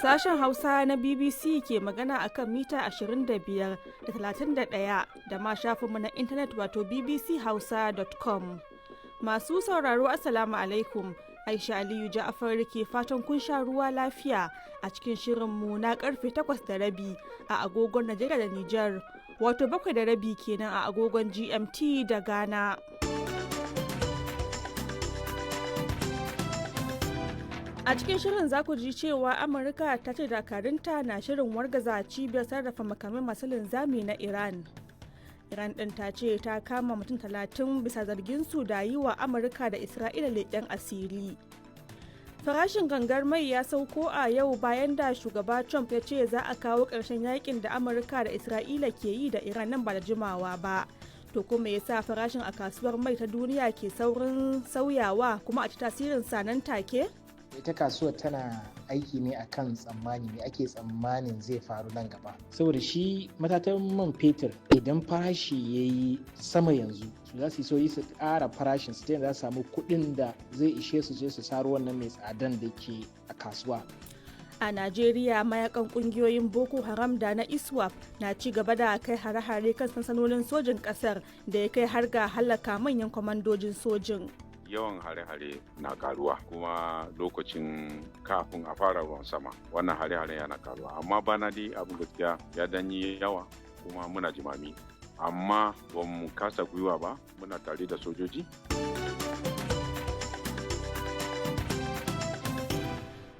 Sashen Hausa na BBC ke magana a kan mita 25 da 31 da ma shafinmu na intanet wato bbchausa.com. Masu sauraro, Assalamu alaikum. Aisha Aliyu Ja'afar ke fatan kun sha ruwa lafiya a cikin shirinmu na karfe 8:30 a agogon Najeriya da Nijar, wato 7:30 kenan a agogon GMT da Ghana. A cikin shirin za ku ji cewa Amurka ta ce dakarunta na shirin wargaza cibiyar sarrafa makamai masu linzami na Iran. Iran ɗin ta ce ta kama mutum 30 bisa zargin su da yi wa Amurka da Isra'ila leƙen asiri. Farashin gangar mai ya sauko a yau bayan da shugaba Trump ya ce za a kawo ƙarshen yakin da Amurka da Isra'ila ke yi da Iran nan ba da jimawa ba. To kuma ya sa farashin a kasuwar mai ta duniya ke saurin sauyawa kuma a ci tasirin sa nan take? Ita kasuwar tana aiki ne akan tsammani, me ake tsammanin zai faru nan gaba. Saboda shi matatan man fetur, idan farashi ya yi sama yanzu, su za su yi sauri su ƙara farashin su ta za su samu kuɗin da zai ishe su je su saro wannan mai tsadan da ke a kasuwa. A Najeriya, mayakan kungiyoyin Boko Haram da na ISWAP na ci gaba da kai hare-hare kan sansanonin sojin kasar da ya kai har ga halaka manyan kwamandojin sojin. Yawan hare-hare na karuwa, kuma lokacin kafin a fara ruwan sama wannan hare-hare yana karuwa. Amma bana dai abin gaskiya ya danyi yawa, kuma muna jimami, amma ba mu kasa gwiwa ba, muna tare da sojoji.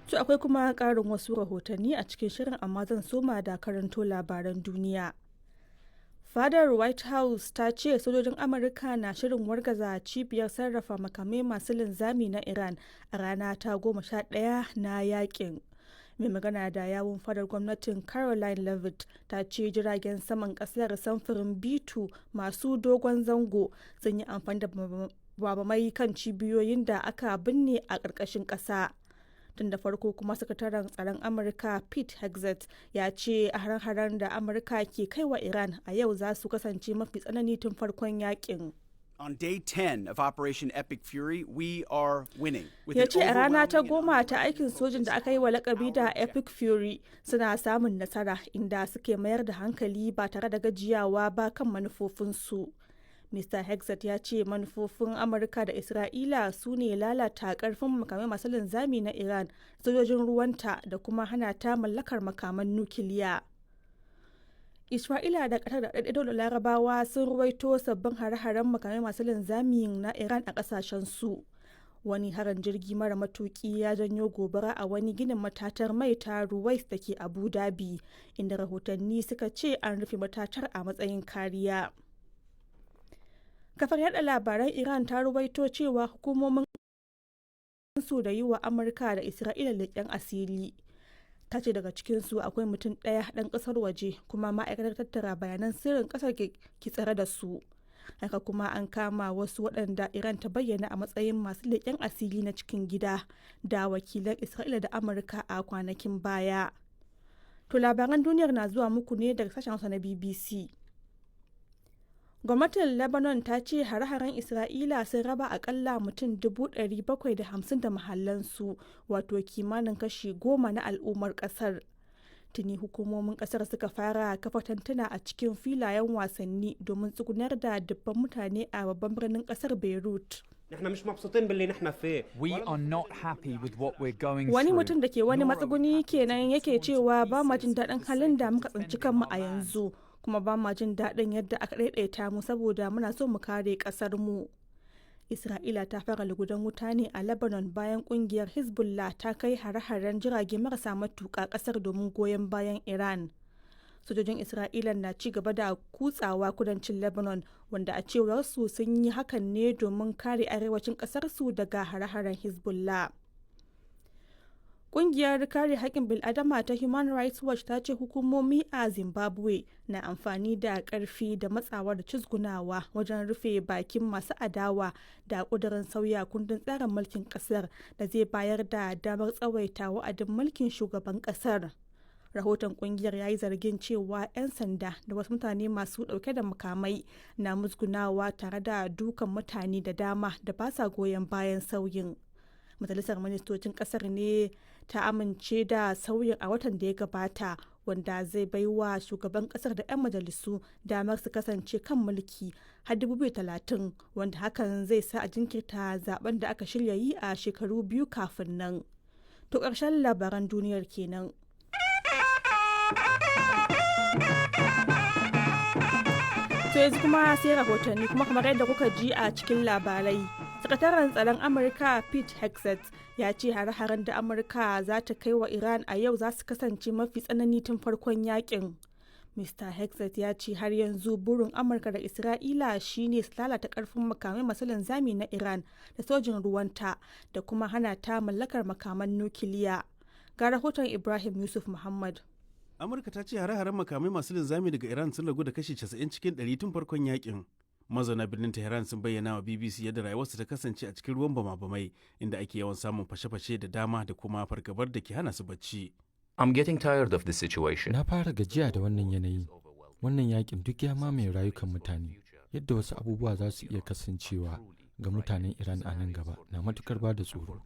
To akwai kuma ƙarin wasu rahotanni a cikin shirin, amma zan soma da karanto labaran duniya. Fadar White House ta ce sojojin Amurka na shirin wargaza cibiyar sarrafa makamai masu linzami na Iran a rana ta 11 na yakin. Mai magana da yawun fadar gwamnatin, Caroline Levitt, ta ce jiragen saman kasar samfurin B2 masu dogon zango sun yi amfani da babamai kan cibiyoyin da aka binne a ƙarƙashin ƙasa. Tun da farko kuma, sakataren tsaron Amurka Pete Hegseth ya ce har-haren da Amurka ke kai wa Iran a yau za su kasance mafi tsanani tun farkon yakin. On day 10 of Operation Epic Fury, we are winning. Ya ce a rana ta 10 ta aikin sojin da aka yi wa lakabi da Epic Fury, suna samun nasara inda suke mayar da hankali ba tare da gajiyawa ba kan manufofinsu. Mr. Hegseth ya ce manufofin Amurka da Isra'ila su ne lalata karfin makamai masu linzami na Iran, sojojin ruwanta da kuma hana ta mallakar makaman nukiliya. Isra'ila da Qatar da ɗaiɗaiɗon Larabawa sun ruwaito sabbin hare-haren makamai masu linzami na Iran a ƙasashen su. Wani harin jirgi mara matuki ya janyo gobara a wani ginin matatar mai ta Ruwais da ke Abu Dhabi, inda rahotanni suka ce an rufe matatar a matsayin kariya. Kafar yada labaran Iran ta ruwaito cewa hukumomin su da yi wa Amurka da Isra'ila leƙen asiri. Ta ce daga cikinsu akwai mutum ɗaya ɗan ƙasar waje, kuma ma'aikatar tattara bayanan sirrin ƙasar ke tsare da su. Haka kuma an kama wasu waɗanda Iran ta bayyana a matsayin masu leƙen asiri na cikin gida da wakilan Isra'ila da Amurka a kwanakin baya. To labaran duniyar na zuwa muku ne daga sashen Hausa na BBC. Gwamnatin Lebanon ta ce hare-haren Isra'ila sun raba akalla mutum 750,000 da mahallansu, wato kimanin kashi 10 na al'ummar kasar. Tuni hukumomin kasar suka fara kafa tantuna a cikin filayen wasanni domin tsugunar da dubban mutane a babban birnin kasar Beirut. We are not happy with what we're going Wani through. mutum da ke wani matsuguni kenan yake cewa ba ma jin daɗin halin da muka tsinci kanmu a yanzu, kuma ba ma jin daɗin yadda aka ɗaiɗaita mu saboda muna so mu kare ƙasar mu. Isra'ila ta fara lugudan wuta ne a Lebanon bayan kungiyar Hezbollah ta kai hare-haren jirage marasa matuƙa ƙasar domin goyon bayan Iran. Sojojin Isra'ila na ci gaba da kutsawa kudancin Lebanon, wanda a cewar su sun yi hakan ne domin kare arewacin ƙasarsu daga hare-haren Hezbollah. Ƙungiyar kare haƙƙin bil'adama ta Human Rights Watch ta ce hukumomi a Zimbabwe na amfani da ƙarfi da matsawa da cizgunawa wajen rufe bakin masu adawa da ƙudurin sauya kundin tsarin mulkin ƙasar da zai bayar da damar tsawaita wa'adin mulkin shugaban ƙasar. Rahoton kungiyar ya yi zargin cewa 'yan sanda da wasu mutane masu dauke da makamai na musgunawa tare da dukan mutane da dama da ba sa goyon bayan sauyin. Majalisar Ministocin kasar ne ta amince da sauyin a watan da ya gabata, wanda zai baiwa shugaban kasar da 'yan majalisu damar su kasance kan mulki har 2030, wanda hakan zai sa a jinkirta zaben da aka shirya yi a shekaru 2 kafin nan. To ƙarshen labaran duniyar kenan. To yanzu kuma sai rahotanni kuma kamar yadda kuka ji a cikin labarai. Sakataren tsaron Amurka Pete Hegseth ya ce hare-haren da Amurka za ta kai wa Iran a yau za su kasance mafi tsanani tun farkon yakin. Mr. Hegseth ya ce har yanzu burin Amurka da Isra'ila shine su lalata karfin makamai masu linzami na Iran da sojin ruwanta da kuma hana ta mallakar makaman nukiliya. Ga rahoton Ibrahim Yusuf Muhammad. Amurka ta ce hare-haren makamai masu linzami daga Iran sun ragu da kashi 90 cikin 100 tun farkon yakin. Mazauna birnin Tehran sun bayyana wa BBC yadda rayuwarsu ta kasance a cikin ruwan bama-bamai, inda ake yawan samun fashe-fashe da dama da kuma fargabar da ke hana su bacci. I'm getting tired of this situation. Na fara gajiya da wannan yanayi. Wannan yakin duk ya mamaye rayukan mutane. Yadda wasu abubuwa za su iya kasancewa ga mutanen Iran a nan gaba na matukar ba da tsoro.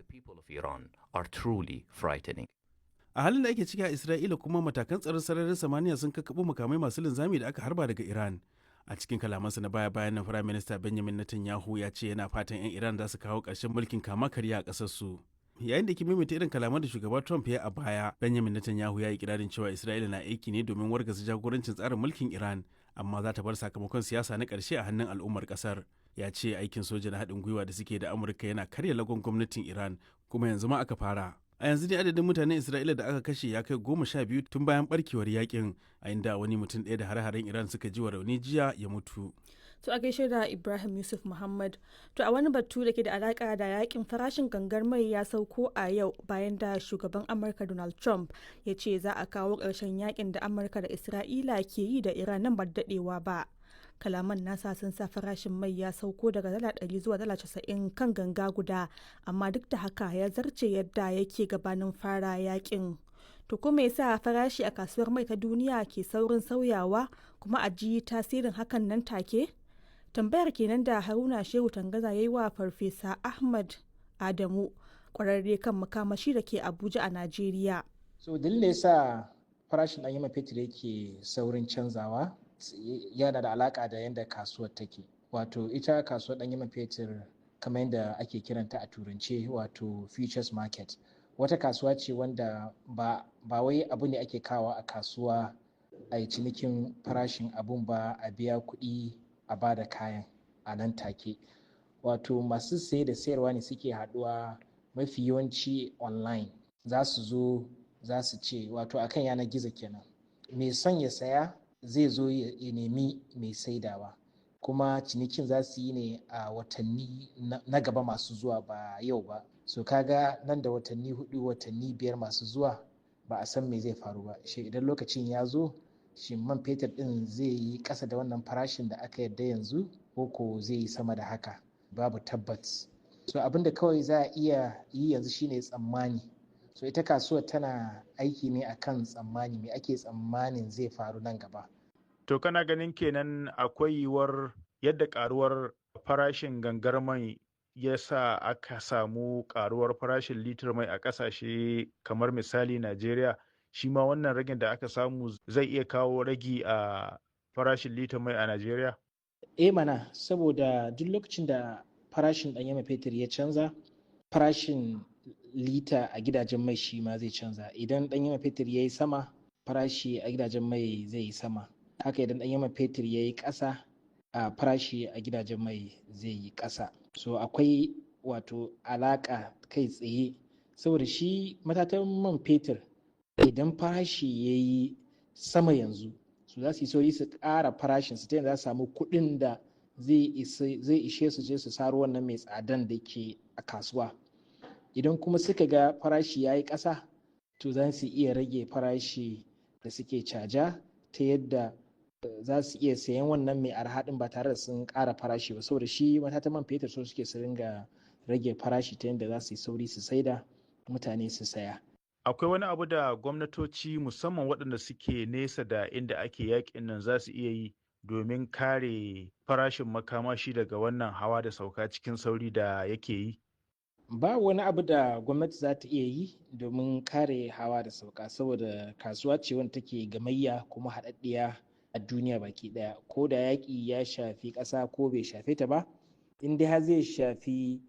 A halin da ake ciki a Isra'ila kuma, matakan tsaron sararin samaniya sun kakkaɓo makamai masu linzami da aka harba daga Iran. A cikin kalamansa na baya-bayan nan, Firayim Minista Benjamin Netanyahu ya ce yana fatan 'yan Iran za su kawo ƙarshen mulkin kama karya a ƙasar su. Yayin da ke maimaita irin kalaman da shugaba Trump ya a baya, Benjamin Netanyahu ya yi kirarin cewa Isra'ila na aiki ne domin wargaza jagorancin tsarin mulkin Iran, amma za ta bar sakamakon siyasa na ƙarshe a hannun al'ummar ƙasar. Ya ce aikin soja na haɗin gwiwa da suke da Amurka yana karya lagon gwamnatin Iran, kuma yanzu ma aka fara. A yanzu dai adadin mutanen Isra'ila da aka kashe ya kai 12 tun bayan barkewar yakin, a inda wani mutum ɗaya da hare-haren Iran suka ji wa rauni jiya ya mutu. To a gaishe da Ibrahim Yusuf Muhammad. To a wani batu da ke da alaka da yakin, farashin gangar mai ya sauko a yau bayan da shugaban Amurka Donald Trump ya ce za a kawo ƙarshen yakin da Amurka da Isra'ila ke yi da Iran nan ba da daɗewa ba. Kalaman nasa sun sa farashin mai ya sauko daga dala 100 zuwa dala 90 kan ganga guda, amma duk da haka ya zarce yadda yake gabanin fara yakin. To ko me yasa farashi a kasuwar mai ta duniya ke saurin sauyawa kuma a ji tasirin hakan nan take? Tambayar kenan da Haruna Shehu Tangaza ya yi wa Farfesa Ahmad Adamu, kwararre kan makamashi da ke Abuja a Najeriya. So dalilin yasa farashin ɗanyen man fetur yake saurin canzawa yana da alaka da yadda kasuwar take. Wato ita kasuwar ɗanyen man fetur, kamar yadda ake kiranta a turance, wato futures market, wata kasuwa ce wanda ba wai abu ne ake kawa a kasuwa a yi cinikin farashin abun ba, a biya kuɗi a ba da kayan a nan take. Wato masu saye da sayarwa ne suke haɗuwa, mafi yawanci online. Za su zo za su ce, wato akan yanar gizo kenan, mai son ya saya zai zo ya nemi mai saidawa, kuma cinikin za su yi ne a watanni na gaba masu zuwa, ba yau ba. So kaga nan da watanni 4, watanni 5 masu zuwa, ba a san me zai faru ba. Shi idan lokacin ya zo, shi man fetur din zai yi ƙasa da wannan farashin da aka yarda yanzu ko ko zai yi sama da haka, babu tabbas. So abin da kawai za a iya yi yanzu shine tsammani. So ita kasuwar tana aiki ne akan tsammani, me ake tsammanin zai faru nan gaba. To kana ganin kenan akwai yiwuwar yadda karuwar farashin gangar mai ya sa aka samu karuwar farashin litar mai a kasashe kamar misali Najeriya, shi ma wannan ragin da aka samu zai iya kawo ragi a farashin litar mai a Najeriya? Eh mana, saboda duk lokacin da farashin ɗanyen man fetur ya canza, farashin lita a gidajen mai shi ma zai canza. Idan ɗanyen man fetur ya yi sama, farashi a gidajen mai zai yi sama. Haka idan ɗanyen man fetur ya yi ƙasa, a farashi a gidajen mai zai yi ƙasa. So akwai wato alaƙa kai tsaye, saboda shi matatan man fetur, idan farashi ya yi sama yanzu, su za su yi sauri su ƙara farashin su ta yadda za su samu kuɗin da zai ishe su je su saro wannan mai tsadan da ke a kasuwa. Idan kuma suka ga farashi ya yi ƙasa, to za su iya rage farashi da suke caja ta yadda za su iya sayan wannan mai arha ɗin ba tare da sun ƙara farashi ba, saboda shi matatan man fetur so suke su ringa rage farashi ta yadda za su yi sauri su saida, mutane su saya. Akwai wani abu da gwamnatoci, musamman waɗanda suke nesa da inda ake yakin nan, za su iya yi domin kare farashin makamashi daga wannan hawa da sauka cikin sauri da yake yi? Ba wani abu da gwamnati za ta iya yi domin kare hawa da sauka, saboda kasuwa ce wanda take gamayya kuma haɗaɗɗiya a duniya baki ɗaya. Ko da yaƙi ya shafi ƙasa ko bai shafe ta ba, in dai har zai shafi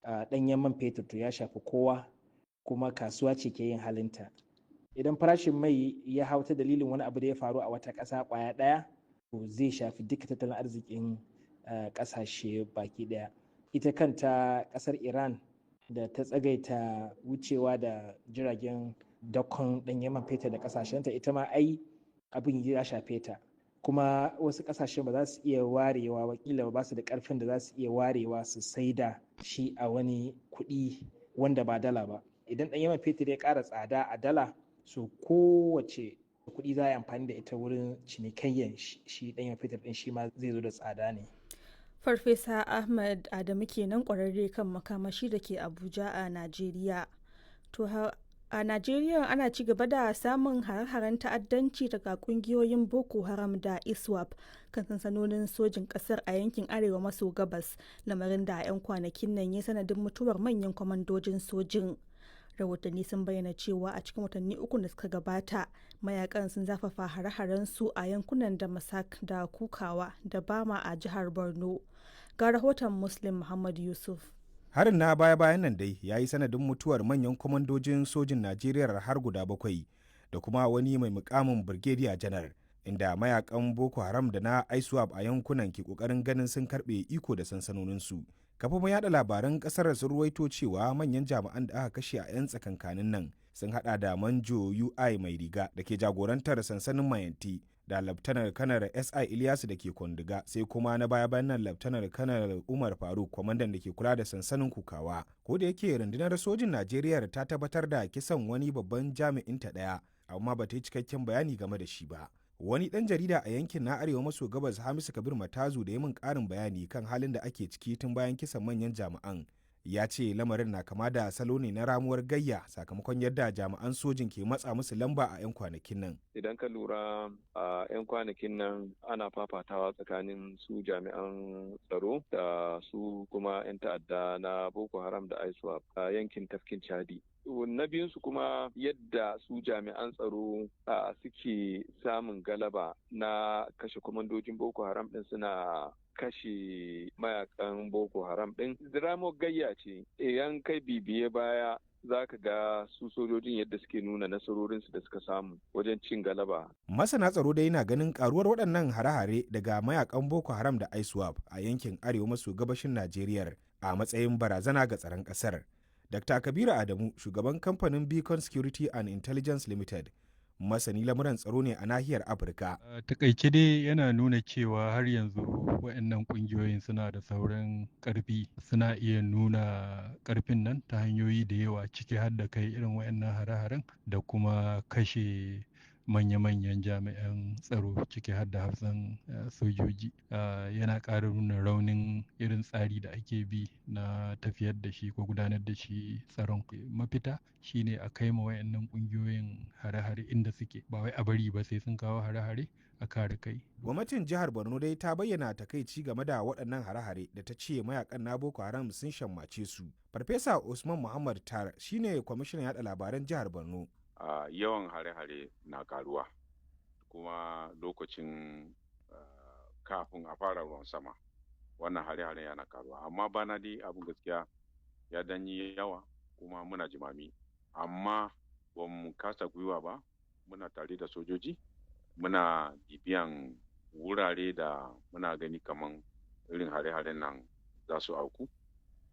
ɗanyen man fetur, to ya shafi kowa, kuma kasuwa ce ke yin halinta. Idan farashin mai ya hau ta dalilin wani abu da ya faru a wata ƙasa ƙwaya ɗaya, to zai shafi duka tattalin arzikin ƙasashe baki ɗaya. Ita kanta ƙasar Iran da ta tsagaita wucewa da jiragen dakon ɗanyen man fetur da ƙasashenta, ita ma ai abin ya shafe ta. Kuma wasu ƙasashen ba za su iya warewa, wakila ba su da ƙarfin da za su iya warewa su saida shi a wani kuɗi wanda ba dala ba. Idan ɗanyen man fetur ya ƙara tsada a dala, so kowace kuɗi za a yi amfani da ita wurin cinikayyan shi ɗanyen fetur ɗin, shi ma zai zo da tsada ne. Farfesa Ahmad Adamu kenan, kwararre kan makamashi da ke Abuja a Najeriya. To, a Najeriya ana ci gaba da samun hare-haren ta'addanci daga kungiyoyin Boko Haram da ISWAP kan sansanonin sojin kasar a yankin arewa maso gabas, lamarin da a 'yan kwanakin nan ya sanadin mutuwar manyan kwamandojin sojin. Rahotanni sun bayyana cewa a cikin watanni 3 da suka gabata, mayakan sun zafafa hare-haren su a yankunan da Masak da Kukawa da Bama a jihar Borno. Ga rahoton Muslim Muhammad Yusuf. Harin na baya-bayan nan dai ya yi sanadin mutuwar manyan kwamandojin sojin Najeriya har guda bakwai da kuma wani mai mukamin Birgediya Janar, inda mayakan Boko Haram da na ISWAP a yankunan ke kokarin ganin sun karbe iko da sansanoninsu. Kafofin yada labaran kasar sun ruwaito cewa manyan jami'an da aka kashe a 'yan tsakankanin nan sun hada da Manjo Ui Mai Riga da ke jagorantar sansanin Mayanti, da Laftanar Kanar Si Ilyasu da ke Kwandiga, sai kuma na baya bayan nan Laftanar Kanar Umar Faruk, kwamandan da ke kula da sansanin Kukawa. Ko da yake rundunar sojin Najeriya ta tabbatar da kisan wani babban jami'in ta daya, amma ba ta yi cikakken bayani game da shi ba. Wani ɗan jarida a yankin na arewa maso gabas, Hamisu Kabir Matazu, da ya min ƙarin bayani kan halin da ake ciki tun bayan kisan manyan jami'an, ya ce lamarin na kama da salo ne na ramuwar gayya, sakamakon yadda jami'an sojin ke matsa musu lamba a 'yan kwanakin nan. Idan ka lura, a 'yan kwanakin nan ana fafatawa tsakanin su jami'an tsaro da su kuma 'yan ta'adda na Boko Haram da ISWAP a yankin tafkin Chadi. Na biyunsu kuma, yadda su jami'an tsaro suke samun galaba na kashe kwamandojin Boko Haram din, suna kashe mayakan Boko Haram din. Dramo gayya ce. Idan kai bibiye baya, za ka ga su sojojin yadda suke nuna nasarorinsu da suka samu wajen cin galaba. Masana tsaro dai na ganin karuwar waɗannan hare-hare daga mayakan Boko Haram da ISWAP a yankin arewa maso gabashin Najeriya a matsayin barazana ga tsaron ƙasar. Dr. Kabiru Adamu, shugaban kamfanin Beacon Security and Intelligence Limited, masani lamuran tsaro ne a nahiyar Afirka. Takaice dai, yana nuna cewa har yanzu waɗannan ƙungiyoyin suna da sauran ƙarfi, suna iya nuna ƙarfin nan ta hanyoyi da yawa, ciki har da kai irin waɗannan hare-haren da kuma kashe manya-manyan jami'an tsaro, ciki har da hafsan sojoji. Yana ƙara nuna raunin irin tsari da ake bi na tafiyar da shi ko gudanar da shi tsaron. Mafita shine a kai ma wayannan ƙungiyoyin hare-hare inda suke, ba wai a bari ba sai sun kawo hare-hare a kare kai. Gwamnatin jihar Borno dai ta bayyana takaici game da waɗannan hare-hare da ta ce mayakan na Boko Haram sun shammace su. Farfesa Usman Muhammad Tar shine kwamishinan yaɗa labaran jihar Borno. Yawan hare-hare na karuwa, kuma lokacin kafin a fara ruwan sama wannan hare-hare yana karuwa. Amma bana dai abin gaskiya ya danyi yawa, kuma muna jimami, amma ba mu kasa gwiwa ba. Muna tare da sojoji, muna bibiyan wurare da muna gani kaman irin hare-haren nan za su auku,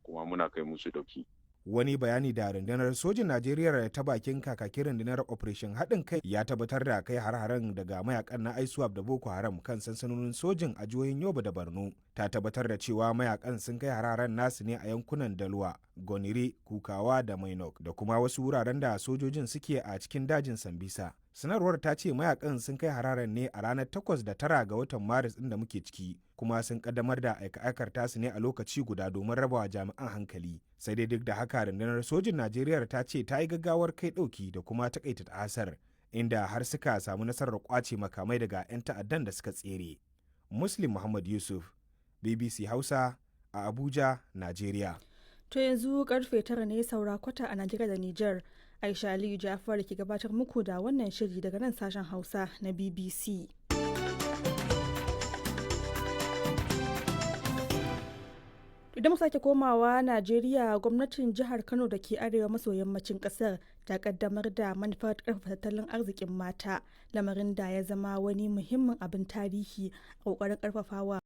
kuma muna kai musu dauki. Wani bayani da rundunar sojin Najeriya ta bakin kakakin rundunar Operation Haɗin Kai ya tabbatar da kai har-haren daga mayakan na ISWAP da Boko Haram kan sansanonin sojin a jihohin Yobe da Borno. Ta tabbatar da cewa mayakan sun kai har-haren nasu ne a yankunan Dalwa, Gonire, Kukawa da Mainok, da kuma wasu wuraren da sojojin suke a cikin dajin Sambisa. Sanarwar ta ce mayakan sun kai hararen ne a ranar 8 da 9 ga watan Maris ɗin da muke ciki, kuma sun kaddamar da aika-aikar tasu ne a lokaci guda domin rabawa jami'an hankali. Sai dai duk da haka, rundunar sojin Najeriya ta ce ta yi gaggawar kai ɗauki da kuma takaita ta'asar, inda har suka samu nasarar kwace makamai daga 'yan ta'addan da suka tsere. Muslim Muhammad Yusuf, BBC Hausa, a Abuja, Najeriya. To yanzu karfe 9 ne saura kwata a Najeriya da Nijar. Aisha Aliyu Jafar ke gabatar muku da wannan shiri daga nan sashen Hausa na BBC. Idan muka sake komawa Najeriya, gwamnatin jihar Kano da ke arewa maso yammacin kasar ta kaddamar da manufar karfafa tattalin arzikin mata, lamarin da ya zama wani muhimmin abin tarihi a kokarin karfafawa